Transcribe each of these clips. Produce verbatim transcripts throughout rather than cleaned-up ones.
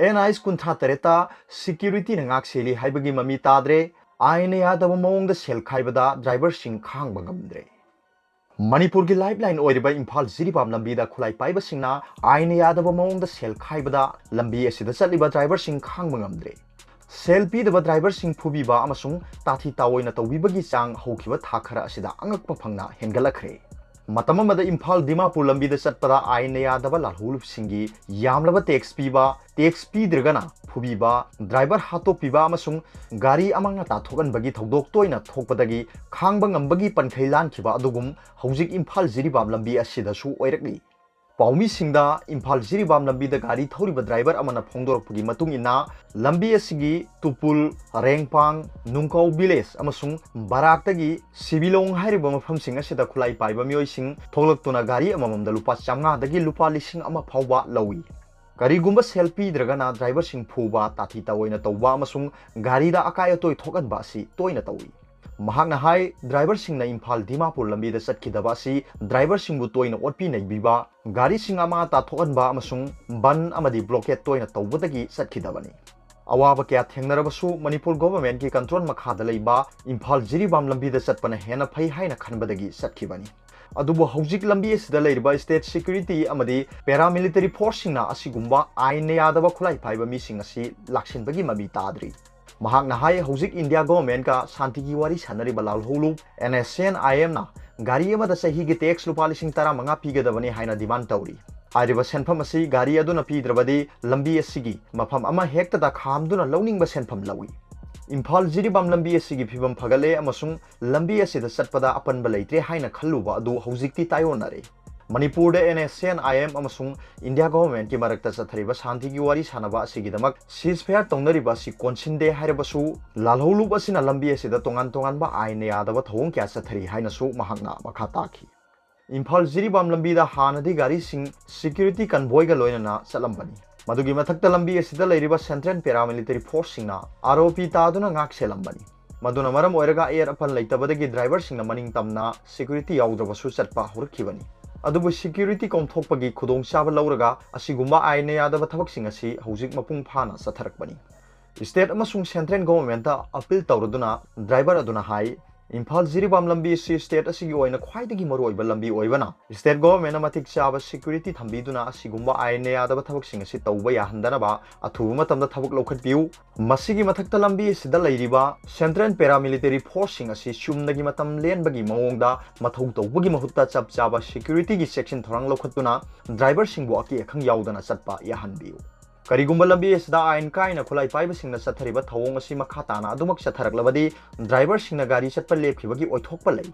And ꯑꯥꯏ ꯑꯦꯁ ꯀꯨꯟꯊ꯭ꯔꯥ ꯇꯔꯦꯠꯇ ꯁꯦꯀ꯭ꯌꯨꯔꯤꯇꯤꯅ ꯉꯥꯛ ꯁꯦꯜꯂꯤ ꯍꯥꯏꯕꯒꯤ ꯃꯃꯤ ꯇꯥꯗ꯭ꯔꯦ꯫ ꯑꯥꯏꯟꯅ ꯌꯥꯗꯕ ꯃꯑꯣꯡꯗ ꯁꯦꯜ ꯈꯥꯏꯕꯗ ꯗ꯭ꯔꯥꯏꯚꯔꯁꯤꯡ ꯈꯥꯡꯕ ꯉꯝꯗ꯭ꯔꯦ꯫ ꯃꯅꯤꯄꯨꯔꯒꯤ ꯂꯥꯏꯐꯂꯥꯏꯟ ꯑꯣꯏꯔꯤꯕ ꯏꯝꯐꯥꯜ ꯖꯤꯔꯤꯕꯥꯝ ꯂꯝꯕꯤꯗ ꯈꯨꯠꯂꯥꯏ ꯄꯥꯏꯕꯁꯤꯡꯅ ꯑꯥꯏꯟꯅ ꯌꯥꯗꯕ ꯃꯑꯣꯡꯗ ꯁꯦꯜ ꯈꯥꯏꯕꯗ ꯂꯝꯕꯤ ꯑꯁꯤꯗ ꯆꯠꯂꯤꯕ ꯗ꯭ꯔꯥꯏꯚꯔꯁꯤꯡ ꯈꯥꯡꯕ ꯉꯝꯗ꯭ꯔꯦ꯫ ꯁꯦꯜ ꯄꯤꯗꯕ ꯗ꯭ꯔꯥꯏꯚꯔꯁꯤꯡ ꯐꯨꯕꯤꯕ ꯑꯃꯁꯨꯡ ꯇꯥꯊꯤ ꯇꯥꯑꯣꯏꯅ ꯇꯧꯕꯤꯕꯒꯤ ꯆꯥꯡ ꯍꯧꯈꯤꯕ ꯊꯥ ꯈꯔ ꯑꯁꯤꯗ ꯑꯉꯛꯄ ꯐꯪꯅ ꯍꯦꯟꯒꯠꯂꯛꯈ꯭ꯔꯦ꯫ ꯃꯇꯝ ꯑꯃꯗ ꯏꯝꯐꯥꯜ ꯗꯤꯃꯥꯄꯨꯔ ꯂꯝꯕꯤꯗ ꯆꯠꯄꯗ ꯑꯥꯏꯟꯅ ꯌꯥꯗꯕ ꯂꯥꯜꯍꯧꯂꯨꯞꯁꯤꯡꯒꯤ ꯌꯥꯝꯂꯕ ꯇꯦꯛꯁ ꯄꯤꯕ, ꯇꯦꯛꯁ ꯄꯤꯗ꯭ꯔꯒꯅ ꯐꯨꯕꯤꯕ, ꯗ꯭ꯔꯥꯏꯚꯔ ꯍꯥꯠꯇꯣꯛꯄꯤꯕ ꯑꯃꯁꯨꯡ ꯒꯥꯔꯤ ꯑꯃꯥꯡ ꯑꯇꯥ ꯊꯣꯛꯍꯟꯕꯒꯤ ꯊꯧꯗꯣꯛ ꯇꯣꯏꯅ ꯊꯣꯛꯄꯗꯒꯤ ꯈꯥꯡꯕ ꯉꯝꯕꯒꯤ ꯄꯟꯈꯩ ꯂꯥꯟꯈꯤꯕ ꯑꯗꯨꯒꯨꯝ ꯍꯧꯖꯤꯛ ꯏꯝꯐꯥꯜ ꯖꯤꯔꯤꯕꯥꯝ ꯂꯝꯕꯤ ꯑꯁꯤꯗꯁꯨ ꯑꯣꯏꯔꯛꯂꯤ꯫ ꯄꯥꯎꯃꯤꯁꯤꯡꯗ ꯏꯝꯐꯥꯜ ꯖꯤꯔꯤꯕꯥꯝ ꯂꯝꯕꯤꯗ ꯒꯥꯔꯤ ꯊꯧꯔꯤꯕ ꯗ꯭ꯔꯥꯏꯚꯔ ꯑꯃꯅ ꯐꯣꯡꯗꯣꯔꯛꯄꯒꯤ ꯃꯇꯨꯡ ꯏꯟꯅ, ꯂꯝꯕꯤ ꯑꯁꯤꯒꯤ ꯇꯨꯄꯨꯜ, ꯔꯦꯡꯄꯥꯡ, ꯅꯨꯡꯀꯧ ꯚꯤꯂꯦꯖ ꯑꯃꯁꯨꯡ ꯕꯔꯥꯛꯇꯒꯤ ꯁꯤꯕꯤꯂꯣꯡ ꯍꯥꯏꯔꯤꯕ ꯃꯐꯝꯁꯤꯡ ꯑꯁꯤꯗ ꯈꯨꯠꯂꯥꯏ ꯄꯥꯏꯕ ꯃꯤꯑꯣꯏꯁꯤꯡ ꯊꯣꯛꯂꯛꯇꯨꯅ ꯒꯥꯔꯤ ꯑꯃꯃꯝꯗ ꯂꯨꯄꯥ ꯆꯥꯝꯃꯉꯥꯗꯒꯤ ꯂꯨꯄꯥ ꯂꯤꯁꯤꯡ ꯑꯃ ꯐꯥꯎꯕ ꯂꯧꯏ꯫ ꯀꯔꯤꯒꯨꯝꯕ ꯁꯦꯜ ꯄꯤꯗ꯭ꯔꯒꯅ ꯗ꯭ꯔꯥꯏꯚꯔꯁꯤꯡ ꯐꯨꯕ, ꯇꯥꯊꯤ ꯇꯥꯑꯣꯏꯅ ꯇꯧꯕ ꯑꯃꯁꯨꯡ ꯒꯥꯔꯤꯗ ꯑꯀꯥꯏ ꯑꯇꯣꯏ ꯊꯣꯛꯍꯟꯕ ꯑꯁꯤ ꯇꯣꯏꯅ ꯇꯧꯏ꯫ ꯃꯍꯥꯛꯅ ꯍꯥꯏ, ꯗ꯭ꯔꯥꯏꯚꯔꯁꯤꯡꯅ ꯏꯝꯐꯥꯜ ꯗꯤꯃꯥꯄꯨꯔ ꯂꯝꯕꯤꯗ ꯆꯠꯈꯤꯗꯕ ꯑꯁꯤ ꯗ꯭ꯔꯥꯏꯚꯔꯁꯤꯡꯕꯨ ꯇꯣꯏꯅ ꯑꯣꯠꯄꯤ ꯅꯩꯕꯤꯕ, ꯒꯥꯔꯤꯁꯤꯡ ꯑꯃꯥꯡ ꯑꯇꯥ ꯊꯣꯛꯍꯟꯕ ꯑꯃꯁꯨꯡ ꯕꯟ ꯑꯃꯗꯤ ꯕ꯭ꯂꯣꯀꯦꯠ ꯇꯣꯏꯅ ꯇꯧꯕꯗꯒꯤ ꯆꯠꯈꯤꯗꯕꯅꯤ꯫ ꯑꯋꯥꯕ ꯀꯌꯥ ꯊꯦꯡꯅꯔꯕꯁꯨ ꯃꯅꯤꯄꯨꯔ ꯒꯣꯚꯔꯟꯃꯦꯟꯠꯀꯤ ꯀꯟꯇ꯭ꯔꯣꯜ ꯃꯈꯥꯗ ꯂꯩꯕ ꯏꯝꯐꯥꯜ ꯖꯤꯔꯤꯕꯥꯝ ꯂꯝꯕꯤꯗ ꯆꯠꯄꯅ ꯍꯦꯟꯅ ꯐꯩ ꯍꯥꯏꯅ ꯈꯟꯕꯗꯒꯤ ꯆꯠꯈꯤꯕꯅꯤ꯫ ꯑꯗꯨꯕꯨ ꯍꯧꯖꯤꯛ ꯂꯝꯕꯤ ꯑꯁꯤꯗ ꯂꯩꯔꯤꯕ ꯁ꯭ꯇꯦꯠ ꯁꯦꯀ꯭ꯌꯨꯔꯤꯇꯤ ꯑꯃꯗꯤ ꯄꯦꯔꯥꯃꯤꯂꯤꯇꯔꯤ ꯐꯣꯔꯁꯁꯤꯡꯅ ꯑꯁꯤꯒꯨꯝꯕ ꯑꯥꯏꯟꯅ ꯌꯥꯗꯕ ꯈꯨꯠꯂꯥꯏ ꯄꯥꯏꯕ ꯃꯤꯁꯤꯡ ꯑꯁꯤ ꯂꯥꯛꯁꯤꯟꯕꯒꯤ ꯃꯃꯤ ꯇꯥꯗ꯭ꯔꯤ꯫ ꯃꯍꯥꯛꯅ ꯍꯥꯏ, ꯍꯧꯖꯤꯛ ꯏꯟꯗꯤꯌꯥ ꯒꯣꯚꯔꯟꯃꯦꯟꯠꯀ ꯁꯥꯟꯇꯤꯒꯤ ꯋꯥꯔꯤ ꯁꯥꯟꯅꯔꯤꯕ ꯂꯥꯜꯍꯧꯂꯨꯞ ꯑꯦꯟ ꯑꯦꯁ ꯑꯦꯟ ꯑꯥꯏ ꯑꯦꯝꯅ ꯒꯥꯔꯤ ꯑꯃꯗ ꯆꯍꯤꯒꯤ ꯇꯦꯛꯁ ꯂꯨꯄꯥ ꯂꯤꯁꯤꯡ ꯇꯔꯥꯃꯉꯥ ꯄꯤꯒꯗꯕꯅꯤ ꯍꯥꯏꯅ ꯗꯤꯃꯥꯟ ꯇꯧꯔꯤ꯫ ꯍꯥꯏꯔꯤꯕ ꯁꯦꯟꯐꯝ ꯑꯁꯤ ꯒꯥꯔꯤ ꯑꯗꯨꯅ ꯄꯤꯗ꯭ꯔꯕꯗꯤ ꯂꯝꯕꯤ ꯑꯁꯤꯒꯤ ꯃꯐꯝ ꯑꯃ ꯍꯦꯛꯇꯗ ꯈꯥꯝꯗꯨꯅ ꯂꯧꯅꯤꯡꯕ ꯁꯦꯟꯐꯝ ꯂꯧꯏ꯫ ꯏꯝꯐꯥꯜ ꯖꯤꯔꯤꯕꯥꯝ ꯂꯝꯕꯤ ꯑꯁꯤꯒꯤ ꯐꯤꯕꯝ ꯐꯒꯠꯂꯦ ꯑꯃꯁꯨꯡ ꯂꯝꯕꯤ ꯑꯁꯤꯗ ꯆꯠꯄꯗ ꯑꯄꯟꯕ ꯂꯩꯇ꯭ꯔꯦ ꯍꯥꯏꯅ ꯈꯜꯂꯨꯕ ꯑꯗꯨ ꯍꯧꯖꯤꯛꯇꯤ ꯇꯥꯏꯑꯣꯟꯅꯔꯦ꯫ ꯃꯅꯤꯄꯨꯔꯗ N S N I M ꯑꯃꯁꯨꯡ ꯏꯟꯗꯤꯌꯥ ꯒꯣꯚꯔꯟꯃꯦꯟꯠꯀꯤ ꯃꯔꯛꯇ ꯆꯠꯊꯔꯤꯕ ꯁꯥꯟꯇꯤꯒꯤ ꯋꯥꯔꯤ ꯁꯥꯟꯅꯕ ꯑꯁꯤꯒꯤꯗꯃꯛ ꯁꯤꯖꯐꯥꯌꯔ ꯇꯧꯅꯔꯤꯕ ꯑꯁꯤ ꯀꯣꯟꯁꯤꯟꯗꯦ ꯍꯥꯏꯔꯕꯁꯨ, ꯂꯥꯜꯍꯧꯂꯨꯞ ꯑꯁꯤꯅ ꯂꯝꯕꯤ ꯑꯁꯤꯗ ꯇꯣꯉꯥꯟ ꯇꯣꯉꯥꯟꯕ ꯑꯥꯏꯟꯅ ꯌꯥꯗꯕ ꯊꯧꯑꯣꯡ ꯀꯌꯥ ꯆꯠꯊꯔꯤ ꯍꯥꯏꯅꯁꯨ ꯃꯍꯥꯛꯅ ꯃꯈꯥ ꯇꯥꯈꯤ꯫ ꯏꯝꯐꯥꯜ ꯖꯤꯔꯤꯕꯥꯝ ꯂꯝꯕꯤꯗ ꯍꯥꯟꯅꯗꯤ ꯒꯥꯔꯤꯁꯤꯡ ꯁꯦꯀ꯭ꯌꯨꯔꯤꯇꯤ ꯀꯟꯚꯣꯏꯒ ꯂꯣꯏꯅꯅ ꯆꯠꯂꯝꯕꯅꯤ꯫ ꯃꯗꯨꯒꯤ ꯃꯊꯛꯇ ꯂꯝꯕꯤ ꯑꯁꯤꯗ ꯂꯩꯔꯤꯕ ꯁꯦꯟꯇ꯭ꯔꯦꯜ ꯄꯦꯔꯥꯃꯤꯂꯤꯇꯔꯤ ꯐꯣꯔꯁꯁꯤꯡꯅ ꯑꯥꯔ ꯑꯣ ꯄꯤ ꯇꯥꯗꯨꯅ ꯉꯥꯛ ꯁꯦꯜꯂꯝꯕꯅꯤ꯫ ꯃꯗꯨꯅ ꯃꯔꯝ ꯑꯣꯏꯔꯒ ꯑꯌꯦꯠ ꯑꯄꯟ ꯂꯩꯇꯕꯗꯒꯤ ꯗ꯭ꯔꯥꯏꯚꯔꯁꯤꯡꯅ ꯃꯅꯤꯡ ꯇꯝꯅ ꯁꯦꯀ꯭ꯌꯨꯔꯤꯇꯤ ꯌꯥꯎꯗ꯭ꯔꯕꯁꯨ ꯆꯠꯄ ꯍꯧꯔꯛꯈꯤꯕꯅꯤ꯫ ꯑꯗꯨꯕꯨ security ꯀꯣꯝꯊꯣꯛꯄꯒꯤ ꯈꯨꯗꯣꯡꯆꯥꯕ ꯂꯧꯔꯒ ꯑꯁꯤꯒꯨꯝꯕ ꯑꯥꯏꯟꯅ ꯌꯥꯗꯕ ꯊꯕꯛꯁꯤꯡ ꯑꯁꯤ ꯍꯧꯖꯤꯛ ꯃꯄꯨꯡ ꯐꯥꯅ ꯆꯠꯊꯔꯛꯄꯅꯤ꯫ State ꯑꯃꯁꯨꯡ central governmentꯇ appeal ꯇꯧꯔꯗꯨꯅ driver ꯑꯗꯨꯅ ꯍꯥꯏ, ꯏꯝꯐꯥꯜ ꯖꯤꯔꯤꯕꯥꯝ ꯂꯝꯕꯤ ꯑꯁꯤ state ꯑꯁꯤꯒꯤ ꯑꯣꯏꯅ ꯈ꯭ꯋꯥꯏꯗꯒꯤ ꯃꯔꯨꯑꯣꯏꯕ ꯂꯝꯕꯤ ꯑꯣꯏꯕꯅ, state governmentꯅ ꯃꯇꯤꯛ ꯆꯥꯕ security ꯊꯝꯕꯤꯗꯨꯅ ꯑꯁꯤꯒꯨꯝꯕ ꯑꯥꯏꯟꯅ ꯌꯥꯗꯕ ꯊꯕꯛꯁꯤꯡ ꯑꯁꯤ ꯇꯧꯕ ꯌꯥꯍꯟꯗꯅꯕ ꯑꯊꯨꯕ ꯃꯇꯝꯗ ꯊꯕꯛ ꯂꯧꯈꯠꯄꯤꯌꯨ꯫ ꯃꯁꯤꯒꯤ ꯃꯊꯛꯇ ꯂꯝꯕꯤ ꯑꯁꯤꯗ ꯂꯩꯔꯤꯕ central paramilitary forceꯁꯤꯡ ꯑꯁꯤ ꯆꯨꯝꯅꯒꯤ ꯃꯇꯝ ꯂꯦꯟꯕꯒꯤ ꯃꯑꯣꯡꯗ ꯃꯊꯧ ꯇꯧꯕꯒꯤ ꯃꯍꯨꯠꯇ ꯆꯞ ꯆꯥꯕ securityꯒꯤ ꯆꯦꯛꯁꯤꯟ ꯊꯧꯔꯥꯡ ꯂꯧꯈꯠꯇꯨꯅ driverꯁꯤꯡꯕꯨ ꯑꯀꯤ ꯑꯈꯪ ꯌꯥꯎꯗꯅ ꯆꯠꯄ ꯌꯥꯍꯟꯕꯤꯌꯨ꯫ ꯀꯔꯤꯒꯨꯝꯕ ꯂꯝꯕꯤ ꯑꯁꯤꯗ ꯑꯥꯏꯟ ꯀꯥꯏꯅ ꯈꯨꯠꯂꯥꯏ ꯄꯥꯏꯕꯁꯤꯡꯅ ꯆꯠꯊꯔꯤꯕ ꯊꯧꯑꯣꯡ ꯑꯁꯤ ꯃꯈꯥ ꯇꯥꯅ ꯑꯗꯨꯃꯛ ꯆꯠꯊꯔꯛꯂꯕꯗꯤ, driverꯁꯤꯡꯅ ꯒꯥꯔꯤ ꯆꯠꯄ ꯂꯦꯞꯈꯤꯕꯒꯤ ꯑꯣꯏꯊꯣꯛꯄ ꯂꯩ꯫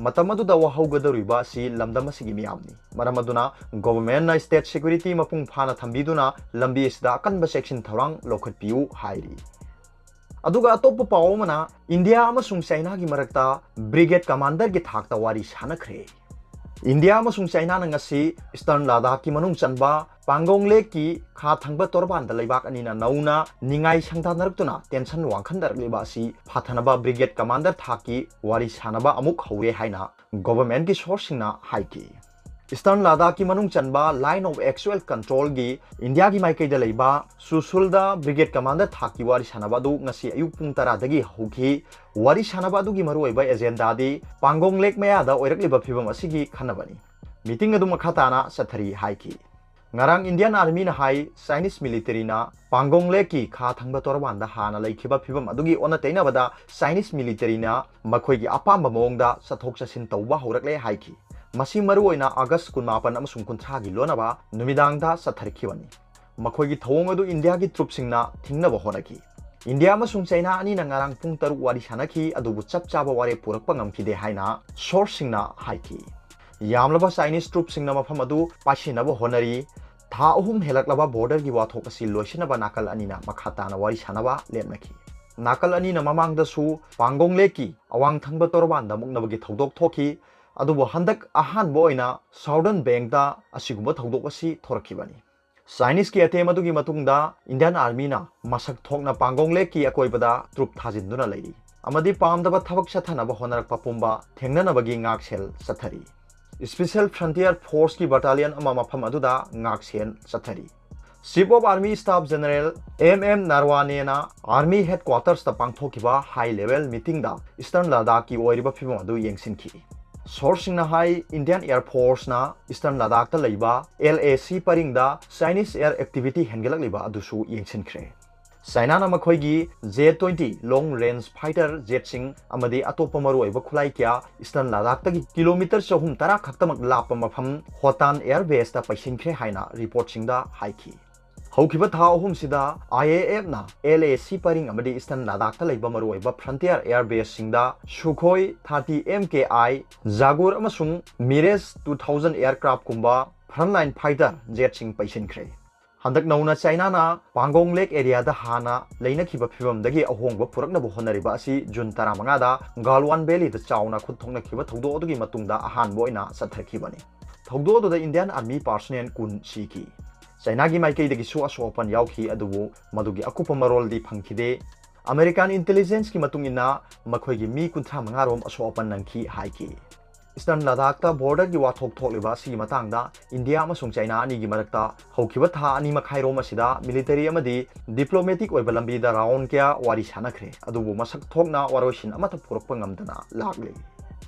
ꯃꯇꯝ ꯑꯗꯨꯗ ꯋꯥꯍꯧꯒꯗꯧꯔꯤꯕ ꯑꯁꯤ ꯂꯝꯗꯝ ꯑꯁꯤꯒꯤ ꯃꯤꯌꯥꯝꯅꯤ꯫ ꯃꯔꯝ ꯑꯗꯨꯅ governmentꯅ state security ꯃꯄꯨꯡ ꯐꯥꯅ ꯊꯝꯕꯤꯗꯨꯅ ꯂꯝꯕꯤ ꯑꯁꯤꯗ ꯑꯀꯟꯕ ꯆꯦꯛꯁꯤꯟ ꯊꯧꯔꯥꯡ ꯂꯧꯈꯠꯄꯤꯌꯨ ꯍꯥꯏꯔꯤ꯫ ꯑꯗꯨꯒ ꯑꯇꯣꯞꯄ ꯄꯥꯎ ꯑꯃꯅ, ꯏꯟꯗꯤꯌꯥ ꯑꯃꯁꯨꯡ ꯆꯥꯏꯅꯥꯒꯤ ꯃꯔꯛꯇ brigade commanderꯒꯤ ꯊꯥꯛꯇ ꯋꯥꯔꯤ ꯁꯥꯟꯅꯈ꯭ꯔꯦ꯫ ꯏꯟꯗꯤꯌꯥ ꯑꯃꯁꯨꯡ ꯆꯥꯏꯅꯥꯅ ꯉꯁꯤ Eastern ꯂꯗꯥꯈꯀꯤ ꯃꯅꯨꯡ ꯆꯟꯕ ꯄꯥꯡꯒꯣꯡ ꯂꯦꯛꯀꯤ ꯈꯥ ꯊꯪꯕ ꯇꯣꯔꯕꯥꯟꯗ ꯂꯩꯕꯥꯛ ꯑꯅꯤꯅ ꯅꯧꯅ ꯅꯤꯡꯉꯥꯏ ꯁꯪꯗꯥꯅꯔꯛꯇꯨꯅ tension ꯋꯥꯡꯈꯠꯅꯔꯛꯂꯤꯕ ꯑꯁꯤ ꯐꯥꯊꯅꯕ brigade commander ꯊꯥꯛꯀꯤ ꯋꯥꯔꯤ ꯁꯥꯟꯅꯕ ꯑꯃꯨꯛ ꯍꯧꯔꯦ ꯍꯥꯏꯅ governmentꯀꯤ sourceꯁꯤꯡꯅ ꯍꯥꯏꯈꯤ꯫ Eastern ꯂꯗꯥꯈꯀꯤ ꯃꯅꯨꯡ ꯆꯟꯕ Line of Actual Controlꯒꯤ ꯏꯟꯗꯤꯌꯥꯒꯤ ꯃꯥꯏꯀꯩꯗ ꯂꯩꯕ ꯆꯨꯁꯨꯜꯗ brigade commander ꯊꯥꯛꯀꯤ ꯋꯥꯔꯤ ꯁꯥꯟꯅꯕ ꯑꯗꯨ ꯉꯁꯤ ꯑꯌꯨꯛ ꯄꯨꯡ ꯇꯔꯥꯗꯒꯤ ꯍꯧꯈꯤ꯫ ꯋꯥꯔꯤ ꯁꯥꯟꯅꯕ ꯑꯗꯨꯒꯤ ꯃꯔꯨꯑꯣꯏꯕ agendaꯗꯤ ꯄꯥꯡꯒꯣꯡ ꯂꯦꯛ ꯃꯌꯥꯗ ꯑꯣꯏꯔꯛꯂꯤꯕ ꯐꯤꯕꯝ ꯑꯁꯤꯒꯤ ꯈꯟꯅꯕꯅꯤ꯫ Meeting ꯑꯗꯨ ꯃꯈꯥ ꯇꯥꯅ ꯆꯠꯊꯔꯤ ꯍꯥꯏꯈꯤ꯫ ꯉꯔꯥꯡ Indian Armyꯅ ꯍꯥꯏ, Chinese militaryꯅ ꯄꯥꯡꯒꯣꯡ ꯂꯦꯛꯀꯤ ꯈꯥ ꯊꯪꯕ ꯇꯣꯔꯕꯥꯟꯗ ꯍꯥꯟꯅ ꯂꯩꯈꯤꯕ ꯐꯤꯕꯝ ꯑꯗꯨꯒꯤ ꯑꯣꯟꯅ ꯇꯩꯅꯕꯗ Chinese militaryꯅ ꯃꯈꯣꯏꯒꯤ ꯑꯄꯥꯝꯕ ꯃꯑꯣꯡꯗ ꯆꯠꯊꯣꯛ ꯆꯠꯁꯤꯟ ꯇꯧꯕ ꯍꯧꯔꯛꯂꯦ ꯍꯥꯏꯈꯤ꯫ ꯃꯁꯤ ꯃꯔꯨꯑꯣꯏꯅ August ꯀꯨꯟꯃꯥꯄꯟ ꯑꯃꯁꯨꯡ ꯀꯨꯟꯊ꯭ꯔꯥꯒꯤ ꯂꯣꯟꯅꯕ ꯅꯨꯃꯤꯗꯥꯡꯗ ꯆꯠꯊꯔꯛꯈꯤꯕꯅꯤ꯫ ꯃꯈꯣꯏꯒꯤ ꯊꯧꯑꯣꯡ ꯑꯗꯨ ꯏꯟꯗꯤꯌꯥꯒꯤ troopꯁꯤꯡꯅ ꯊꯤꯡꯅꯕ ꯍꯣꯠꯅꯈꯤ꯫ ꯏꯟꯗꯤꯌꯥ ꯑꯃꯁꯨꯡ ꯆꯥꯏꯅꯥ ꯑꯅꯤꯅ ꯉꯔꯥꯡ ꯄꯨꯡ ꯇꯔꯨꯛ ꯋꯥꯔꯤ ꯁꯥꯟꯅꯈꯤ, ꯑꯗꯨꯕꯨ ꯆꯞ ꯆꯥꯕ ꯋꯥꯔꯦꯞ ꯄꯨꯔꯛꯄ ꯉꯝꯈꯤꯗꯦ ꯍꯥꯏꯅ sourceꯁꯤꯡꯅ ꯍꯥꯏꯈꯤ꯫ ꯌꯥꯝꯂꯕ Chinese troopꯁꯤꯡꯅ ꯃꯐꯝ ꯑꯗꯨ ꯄꯥꯏꯁꯤꯟꯅꯕ ꯍꯣꯠꯅꯔꯤ꯫ ꯊꯥ ꯑꯍꯨꯝ ꯍꯦꯜꯂꯛꯂꯕ borderꯒꯤ ꯋꯥꯊꯣꯛ ꯑꯁꯤ ꯂꯣꯏꯁꯤꯟꯅꯕ ꯅꯥꯀꯜ ꯑꯅꯤꯅ ꯃꯈꯥ ꯇꯥꯅ ꯋꯥꯔꯤ ꯁꯥꯟꯅꯕ ꯂꯦꯞꯅꯈꯤ꯫ ꯅꯥꯀꯜ ꯑꯅꯤꯅ ꯃꯃꯥꯡꯗꯁꯨ ꯄꯥꯡꯒꯣꯡ ꯂꯦꯛꯀꯤ ꯑꯋꯥꯡ ꯊꯪꯕ ꯇꯣꯔꯕꯥꯟꯗ ꯃꯨꯛꯅꯕꯒꯤ ꯊꯧꯗꯣꯛ ꯊꯣꯛꯈꯤ, ꯑꯗꯨꯕꯨ ꯍꯟꯗꯛ ꯑꯍꯥꯟꯕ ꯑꯣꯏꯅ Southern Bankꯇ ꯑꯁꯤꯒꯨꯝꯕ ꯊꯧꯗꯣꯛ ꯑꯁꯤ ꯊꯣꯔꯛꯈꯤꯕꯅꯤ꯫ Chineseꯀꯤ ꯑꯦꯇꯦꯝ ꯑꯗꯨꯒꯤ ꯃꯇꯨꯡꯗ Indian Armyꯅ ꯃꯁꯛ ꯊꯣꯛꯅ ꯄꯥꯡꯒꯣꯡ ꯂꯦꯛꯀꯤ ꯑꯀꯣꯏꯕꯗ troop ꯊꯥꯖꯤꯟꯗꯨꯅ ꯂꯩꯔꯤ ꯑꯃꯗꯤ ꯄꯥꯝꯗꯕ ꯊꯕꯛ ꯆꯠꯊꯅꯕ ꯍꯣꯠꯅꯔꯛꯄ ꯄꯨꯝꯕ ꯊꯦꯡꯅꯅꯕꯒꯤ ꯉꯥꯛꯁꯦꯜ ꯆꯠꯊꯔꯤ꯫ Special Frontier Forceꯀꯤ battalion ꯑꯃ ꯃꯐꯝ ꯑꯗꯨꯗ ꯉꯥꯛꯁꯦꯟ ꯆꯠꯊꯔꯤ꯫ Chief of Army Staff General M M Narawaneꯅ Army Headquartersꯇ ꯄꯥꯡꯊꯣꯛꯈꯤꯕ high level meetingꯗ Eastern Ladakhꯀꯤ ꯑꯣꯏꯔꯤꯕ ꯐꯤꯕꯝ ꯑꯗꯨ ꯌꯦꯡꯁꯤꯟꯈꯤ꯫ Sourceꯁꯤꯡꯅ ꯍꯥꯏ, Indian Air Forceꯅ Eastern Ladakhꯇ ꯂꯩꯕ LAC ꯄꯔꯤꯡꯗ Chinese air activity ꯍꯦꯟꯒꯠꯂꯛꯂꯤꯕ ꯑꯗꯨꯁꯨ ꯌꯦꯡꯁꯤꯟꯈ꯭ꯔꯦ꯫ ꯆꯥꯏꯅꯥꯅ ꯃꯈꯣꯏꯒꯤ J twenty long range fighter jetꯁꯤꯡ ꯑꯃꯗꯤ ꯑꯇꯣꯞꯄ ꯃꯔꯨꯑꯣꯏꯕ ꯈꯨꯠꯂꯥꯏ ꯀꯌꯥ Eastern Ladakhꯇꯒꯤ kilometre ꯆꯍꯨꯝ ꯇꯔꯥ ꯈꯛꯇꯃꯛ ꯂꯥꯞꯄ ꯃꯐꯝ Hotan Air Baseꯇ ꯄꯩꯁꯤꯟꯈ꯭ꯔꯦ ꯍꯥꯏꯅ reportꯁꯤꯡꯗ ꯍꯥꯏꯈꯤ꯫ ꯍꯧꯈꯤꯕ ꯊꯥ ꯑꯍꯨꯝꯁꯤꯗ IAFꯅ LAC ꯄꯔꯤꯡ ꯑꯃꯗꯤ Eastern Ladakhꯇ ꯂꯩꯕ ꯃꯔꯨꯑꯣꯏꯕ frontier air baseꯁꯤꯡꯗ Sukhoi thirty MKI, Jaguar ꯑꯃꯁꯨꯡ Mirage two thousand aircraftꯀꯨꯝꯕ frontline fighter jetꯁꯤꯡ ꯄꯩꯁꯤꯟꯈ꯭ꯔꯦ꯫ ꯍꯟꯗꯛ ꯅꯧꯅ ꯆꯥꯏꯅꯥꯅ Pangong Lake areaꯗ ꯍꯥꯟꯅ ꯂꯩꯅꯈꯤꯕ ꯐꯤꯕꯝꯗꯒꯤ ꯑꯍꯣꯡꯕ ꯄꯨꯔꯛꯅꯕ ꯍꯣꯠꯅꯔꯤꯕ ꯑꯁꯤ June ꯇꯔꯥꯃꯉꯥꯗ Galwan Valleyꯗ ꯆꯥꯎꯅ ꯈꯨꯠ ꯊꯣꯛꯅꯈꯤꯕ ꯊꯧꯗꯣꯛ ꯑꯗꯨꯒꯤ ꯃꯇꯨꯡꯗ ꯑꯍꯥꯟꯕ ꯑꯣꯏꯅ ꯆꯠꯊꯔꯛꯈꯤꯕꯅꯤ꯫ ꯊꯧꯗꯣꯛ ꯑꯗꯨꯗ Indian Army personnel ꯀꯨꯟ ꯁꯤꯈꯤ꯫ ꯆꯥꯏꯅꯥꯒꯤ ꯃꯥꯏꯀꯩꯗꯒꯤꯁꯨ ꯑꯁꯣꯛ ꯑꯄꯟ ꯌꯥꯎꯈꯤ, ꯑꯗꯨꯕꯨ ꯃꯗꯨꯒꯤ ꯑꯀꯨꯞꯄ ꯃꯔꯣꯜꯗꯤ ꯐꯪꯈꯤꯗꯦ꯫ American intelligenceꯀꯤ ꯃꯇꯨꯡ ꯏꯟꯅ, ꯃꯈꯣꯏꯒꯤ ꯃꯤ ꯀꯨꯟꯊ꯭ꯔꯥ ꯃꯉꯥ ꯔꯣꯝ ꯑꯁꯣꯛ ꯑꯄꯟ ꯅꯪꯈꯤ ꯍꯥꯏꯈꯤ꯫ Eastern Ladakhꯇ borderꯒꯤ ꯋꯥꯊꯣꯛ ꯊꯣꯛꯂꯤꯕ ꯑꯁꯤꯒꯤ ꯃꯇꯥꯡꯗ India ꯑꯃꯁꯨꯡ ꯆꯥꯏꯅꯥ ꯑꯅꯤꯒꯤ ꯃꯔꯛꯇ ꯍꯧꯈꯤꯕ ꯊꯥ ꯑꯅꯤ ꯃꯈꯥꯏ ꯔꯣꯝ ꯑꯁꯤꯗ military ꯑꯃꯗꯤ diplomatic ꯑꯣꯏꯕ ꯂꯝꯕꯤꯗ round ꯀꯌꯥ ꯋꯥꯔꯤ ꯁꯥꯅꯈ꯭ꯔꯦ, ꯑꯗꯨꯕꯨ ꯃꯁꯛ ꯊꯣꯛꯅ ꯋꯥꯔꯣꯏꯁꯤꯟ ꯑꯃꯠꯇ ꯄꯨꯔꯛꯄ ꯉꯝꯗꯅ ꯂꯥꯛꯂꯤ꯫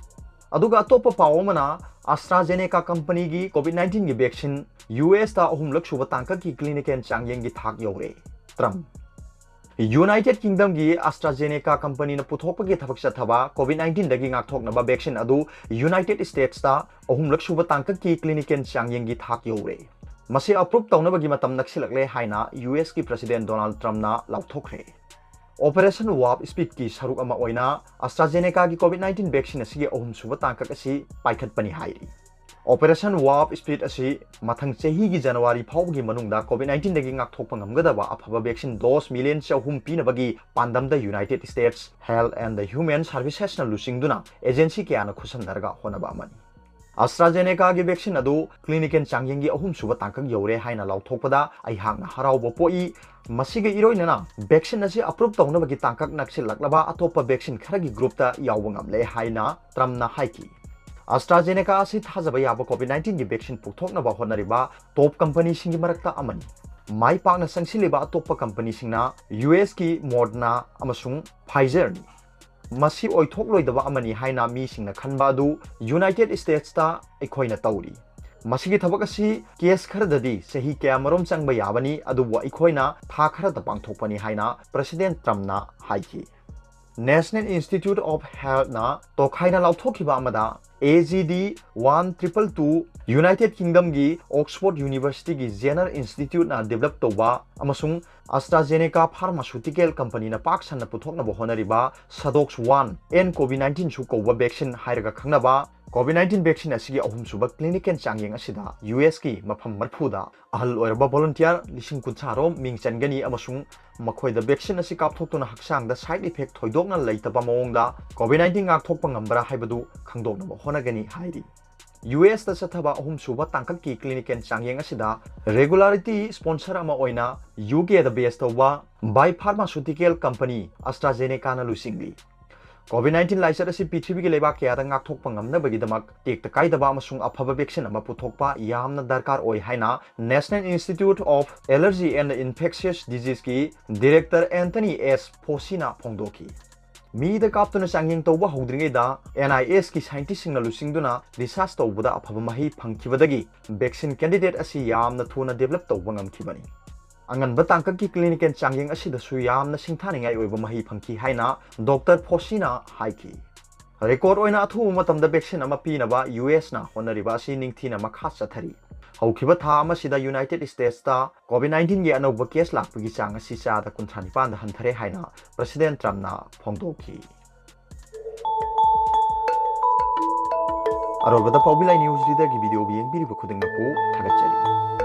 ꯑꯗꯨꯒ ꯑꯇꯣꯞꯄ ꯄꯥꯎ ꯑꯃꯅ, AstraZeneca companyꯒꯤ COVID nineteenꯒꯤ vaccine USꯇ ꯑꯍꯨꯝꯂꯛ ꯁꯨꯕ ꯇꯥꯡꯀꯛꯀꯤ clinical ꯆꯥꯡꯌꯦꯡꯒꯤ ꯊꯥꯛ ꯌꯧꯔꯦ꯫ Trump꯫ United Kingdomꯒꯤ AstraZeneca companyꯅ ꯄꯨꯊꯣꯛꯄꯒꯤ ꯊꯕꯛ ꯆꯠꯊꯕ COVID nineteenꯗꯒꯤ ꯉꯥꯛꯊꯣꯛꯅꯕ vaccine ꯑꯗꯨ United Statesꯇ ꯑꯍꯨꯝꯂꯛ ꯁꯨꯕ ꯇꯥꯡꯀꯛꯀꯤ clinical ꯆꯥꯡꯌꯦꯡꯒꯤ ꯊꯥꯛ ꯌꯧꯔꯦ꯫ ꯃꯁꯤ approve ꯇꯧꯅꯕꯒꯤ ꯃꯇꯝ ꯅꯛꯁꯤꯜꯂꯛꯂꯦ ꯍꯥꯏꯅ USꯀꯤ President Donald Trumpꯅ ꯂꯥꯎꯊꯣꯛꯈ꯭ꯔꯦ꯫ Operation Warp Speedꯀꯤ ꯁꯔꯨꯛ ꯑꯃ ꯑꯣꯏꯅ AstraZenecaꯒꯤ COVID nineteen vaccine ꯑꯁꯤꯒꯤ ꯑꯍꯨꯝꯁꯨꯕ ꯇꯥꯡꯀꯛ ꯑꯁꯤ ꯄꯥꯏꯈꯠꯄꯅꯤ ꯍꯥꯏꯔꯤ꯫ Operation Warp Speed ꯑꯁꯤ ꯃꯊꯪ ꯆꯍꯤꯒꯤ January ꯐꯥꯎꯕꯒꯤ ꯃꯅꯨꯡꯗ COVID nineteenꯗꯒꯤ ꯉꯥꯛꯊꯣꯛꯄ ꯉꯝꯒꯗꯕ ꯑꯐꯕ vaccine dose million ꯆꯍꯨꯝ ꯄꯤꯅꯕꯒꯤ ꯄꯥꯟꯗꯝꯗ United States Health and Human Servicesꯅ ꯂꯨꯆꯤꯡꯗꯨꯅ agency ꯀꯌꯥꯅ ꯈꯨꯠꯁꯝꯅꯔꯒ ꯍꯣꯠꯅꯕ ꯑꯃꯅꯤ꯫ AstraZenecaꯒꯤ vaccine ꯑꯗꯨ clinical ꯆꯥꯡꯌꯦꯡꯒꯤ ꯑꯍꯨꯝꯁꯨꯕ ꯇꯥꯡꯀꯛ ꯌꯧꯔꯦ ꯍꯥꯏꯅ ꯂꯥꯎꯊꯣꯛꯄꯗ ꯑꯩꯍꯥꯛꯅ ꯍꯔꯥꯎꯕ ꯄꯣꯛꯏ꯫ ꯃꯁꯤꯒ ꯏꯔꯣꯏꯅꯅ vaccine ꯑꯁꯤ approve ꯇꯧꯅꯕꯒꯤ ꯇꯥꯡꯀꯛ ꯅꯛꯁꯤꯜꯂꯛꯂꯕ ꯑꯇꯣꯞꯄ vaccine ꯈꯔꯒꯤ groupꯇ ꯌꯥꯎꯕ ꯉꯝꯂꯦ ꯍꯥꯏꯅ Trumpꯅ ꯍꯥꯏꯈꯤ꯫ AstraZeneca ꯑꯁꯤ ꯊꯥꯖꯕ ꯌꯥꯕ COVID nineteen ꯒꯤ vaccine ꯄꯨꯊꯣꯛꯅꯕ ꯍꯣꯠꯅꯔꯤꯕ top company ꯁꯤꯡꯒꯤ ꯃꯔꯛꯇ ꯑꯃꯅꯤ꯫ ꯃꯥꯏ ꯄꯥꯛꯅ ꯆꯪꯁꯤꯜꯂꯤꯕ ꯑꯇꯣꯞꯄ company ꯁꯤꯡꯅ U S ꯀꯤ Moderna ꯑꯃꯁꯨꯡ Pfizer ꯅꯤ꯫ ꯃꯁꯤ ꯑꯣꯏꯊꯣꯛꯂꯣꯏꯗꯕ ꯑꯃꯅꯤ ꯍꯥꯏꯅ ꯃꯤꯁꯤꯡꯅ ꯈꯟꯕ ꯑꯗꯨ United States ꯇ ꯑꯩꯈꯣꯏꯅ ꯇꯧꯔꯤ꯫ ꯃꯁꯤꯒꯤ ꯊꯕꯛ ꯑꯁꯤ case ꯈꯔꯗꯗꯤ ꯆꯍꯤ ꯀꯌꯥꯃꯔꯨꯝ ꯆꯪꯕ ꯌꯥꯕꯅꯤ, ꯑꯗꯨꯕꯨ ꯑꯩꯈꯣꯏꯅ ꯊꯥ ꯈꯔꯗ ꯄꯥꯡꯊꯣꯛꯄꯅꯤ ꯍꯥꯏꯅ President Trump ꯅ ꯍꯥꯏꯈꯤ꯫ National Institute of Health ꯅ ꯇꯣꯈꯥꯏꯅ ꯂꯥꯎꯊꯣꯛꯈꯤꯕ ꯑꯃꯗ A Z D one triple two United Kingdom ꯒꯤ Oxford University ꯒꯤ Jenner Institute ꯅ develop ꯇꯧꯕ ꯑꯃꯁꯨꯡ AstraZeneca Pharmaceutical Company ꯅ ꯄꯥꯛ ꯁꯟꯅ ꯄꯨꯊꯣꯛꯅꯕ ꯍꯣꯠꯅꯔꯤꯕ SADOX one and COVID nineteen ꯁꯨ ꯀꯧꯕ vaccine ꯍꯥꯏꯔꯒ ꯈꯪꯅꯕ COVID nineteen vaccine ꯑꯁꯤꯒꯤ ꯑꯍꯨꯝꯁꯨꯕ clinical ꯆꯥꯡꯌꯦꯡ ꯑꯁꯤꯗ U S ꯀꯤ ꯃꯐꯝ ꯃꯔꯤꯐꯨꯗ ꯑꯍꯜ ꯑꯣꯏꯔꯕ volunteer ꯂꯤꯁꯤꯡ ꯀꯨꯟꯊ꯭ꯔꯥ ꯔꯣꯝ ꯃꯤꯡ ꯆꯟꯒꯅꯤ ꯑꯃꯁꯨꯡ ꯃꯈꯣꯏꯗ vaccine ꯑꯁꯤ ꯀꯥꯞꯊꯣꯛꯇꯨꯅ ꯍꯛꯆꯥꯡꯗ side effect ꯊꯣꯏꯗꯣꯛꯅ ꯂꯩꯇꯕ ꯃꯑꯣꯡꯗ COVID nineteen ꯉꯥꯛꯊꯣꯛꯄ ꯉꯝꯕ꯭ꯔꯥ ꯍꯥꯏꯕꯗꯨ ꯈꯪꯗꯣꯛꯅꯕ ꯍꯣꯠꯅꯒꯅꯤ ꯍꯥꯏꯔꯤ꯫ U S ꯇ ꯆꯠꯊꯕ ꯑꯍꯨꯝꯁꯨꯕ ꯇꯥꯡꯀꯛꯀꯤ clinical ꯆꯥꯡꯌꯦꯡ ꯑꯁꯤꯗ regulatory sponsor ꯑꯃ ꯑꯣꯏꯅ U K ꯗ base ꯇꯧꯕ biopharmaceutical company AstraZeneca ꯅ ꯂꯨꯆꯤꯡꯂꯤ꯫ COVID nineteen ꯂꯥꯏꯆꯠ ꯑꯁꯤ ꯄ꯭ꯔꯤꯊꯤꯕꯤꯒꯤ ꯂꯩꯕꯥꯛ ꯀꯌꯥꯗ ꯉꯥꯛꯊꯣꯛꯄ ꯉꯝꯅꯕꯒꯤꯗꯃꯛ ꯇꯦꯛꯇ ꯀꯥꯏꯗꯕ ꯑꯃꯁꯨꯡ ꯑꯐꯕ vaccine ꯑꯃ ꯄꯨꯊꯣꯛꯄ ꯌꯥꯝꯅ ꯗꯔꯀꯥꯔ ꯑꯣꯏ ꯍꯥꯏꯅ National Institute of Allergy and Infectious Disease ꯀꯤ Director Anthony S Fauci ꯅ ꯐꯣꯡꯗꯣꯛꯈꯤ꯫ ꯃꯤꯗ ꯀꯥꯞꯇꯨꯅ ꯆꯥꯡꯌꯦꯡ ꯇꯧꯕ ꯍꯧꯗ꯭ꯔꯤꯉꯩꯗ N I H ꯀꯤ scientist ꯁꯤꯡꯅ ꯂꯨꯆꯤꯡꯗꯨꯅ research ꯇꯧꯕꯗ ꯑꯐꯕ ꯃꯍꯩ ꯐꯪꯈꯤꯕꯗꯒꯤ vaccine candidate ꯑꯁꯤ ꯌꯥꯝꯅ ꯊꯨꯅ develop ꯇꯧꯕ ꯉꯝꯈꯤꯕꯅꯤ꯫ ꯑꯉꯟꯕ ꯇꯥꯡꯀꯛꯀꯤ clinical ꯆꯥꯡꯌꯦꯡ ꯑꯁꯤꯗꯁꯨ ꯌꯥꯝꯅ ꯁꯤꯡꯊꯥꯅꯤꯡꯉꯥꯏ ꯑꯣꯏꯕ ꯃꯍꯩ ꯐꯪꯈꯤ ꯍꯥꯏꯅ Doctor Fauci ꯅ ꯍꯥꯏꯈꯤ꯫ Record ꯑꯣꯏꯅ ꯑꯊꯨꯕ ꯃꯇꯝꯗ vaccine ꯑꯃ ꯄꯤꯅꯕ U S ꯅ ꯍꯣꯠꯅꯔꯤꯕ ꯑꯁꯤ ꯅꯤꯡꯊꯤꯅ ꯃꯈꯥ ꯆꯠꯊꯔꯤ꯫ ꯍꯧꯈꯤꯕ ꯊꯥ ꯑꯃꯁꯤꯗ United States ꯇ COVID nineteen ꯒꯤ ꯑꯅꯧꯕ case ꯂꯥꯛꯄꯒꯤ ꯆꯥꯡ ꯑꯁꯤ ꯆꯥꯗ ꯀꯨꯟꯊ꯭ꯔꯥ ꯅꯤꯄꯥꯟꯗ ꯍꯟꯊꯔꯦ ꯍꯥꯏꯅ President Trump ꯅ ꯐꯣꯡꯗꯣꯛꯈꯤ꯫ ꯑꯔꯣꯏꯕꯗ ꯄꯥꯎꯕꯤ ꯂꯥꯏ news reader ꯒꯤ video ꯕꯨ ꯌꯦꯡꯕꯤꯔꯤꯕ ꯈꯨꯗꯤꯡꯃꯛꯄꯨ ꯊꯥꯒꯠꯆꯔꯤ꯫